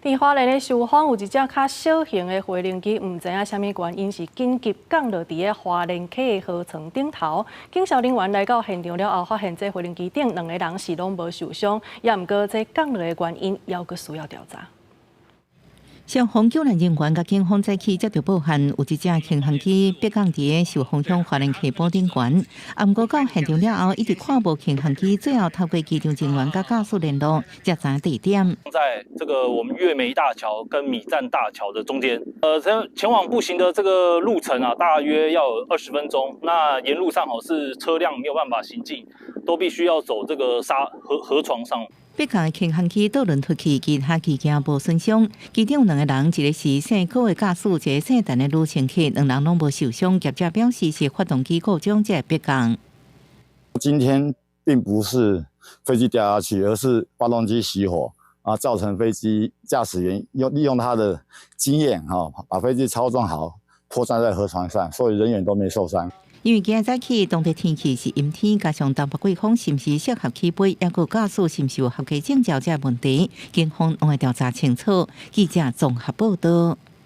佇花蓮的壽豐有一隻較小型的飛行機，毋知影啥物原因是緊急降落佇个花蓮溪河床頂頭。警消人員來到現場了後，發現這飛行機頂兩个人是攏無受傷，也毋過這降落的原因猶閣需要調查。消防救援人員佮警方早起接到報案，有一隻輕航機迫降佇个壽豐鄉花蓮溪埔頂懸。啊，毋過到現場了後，一直看無輕航機，最後透過機場人員佮駕駛聯絡，才知地點。在這個我們月眉大橋跟米站大橋的中間，前往步行的這個路程啊，大約要有20分鐘。那沿路上吼是車輛沒有辦法行進，都必須要走這個沙河河床上。迫降的輕航機倒輪脫去，其他機件無損傷。機頂有兩个人，一个是姓郭的駕駛，一个姓陳的女乘客，兩人攏無受傷。業者表示是發動機故障才會迫降。今天並不是飛機掉下去，而是發動機熄火啊，造成飛機駕駛員用利用他的經驗哈，把飛機操縱好，迫降在河床上，所以人員都沒受傷。因為今日早起當地天氣是陰天，加上東北季風是毋是適合起飛，抑閣駕駛是毋是有合格證照這個問題，警方攏會調查清楚。記者綜合報道。